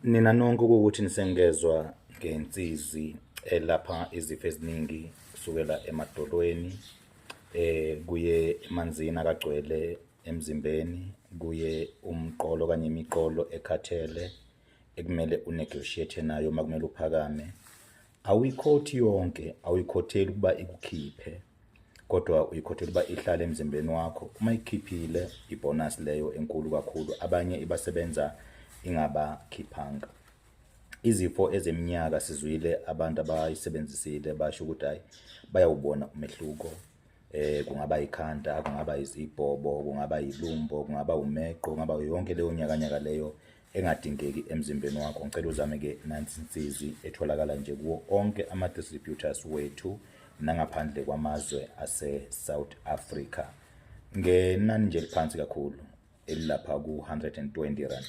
Nina nonke ukuthi nisengezwa ngensizi elapha izifo eziningi kusukela emadolweni kuye emanzini akagcwele emzimbeni, kuye umqolo okanye imiqolo ekhathele ekumele unegotiate nayo uma kumele uphakame. Awuyikhothi yonke, awuyikhotheli ukuba ikukhiphe, kodwa uyikhothela ukuba ihlale emzimbeni wakho. Uma ikukhiphile, ibonus leyo enkulu kakhulu. Abanye ibasebenza ingabakhiphanga. Izifo ezeminyaka sizwile abantu abayisebenzisile basho ukuthi hhayi, bayawubona umehluko. Kungaba ikhanda, kungaba izibhobo, kungaba yilumbo, kungaba umeqo, kungaba yonke leyo nyakanyaka leyo engadingeki emzimbeni wakho. Ngicela uzame-ke nansi insizi etholakala nje kuwo onke ama-distributors wethu nangaphandle kwamazwe ase-South Africa ngenani nje eliphansi kakhulu elilapha ku-R120.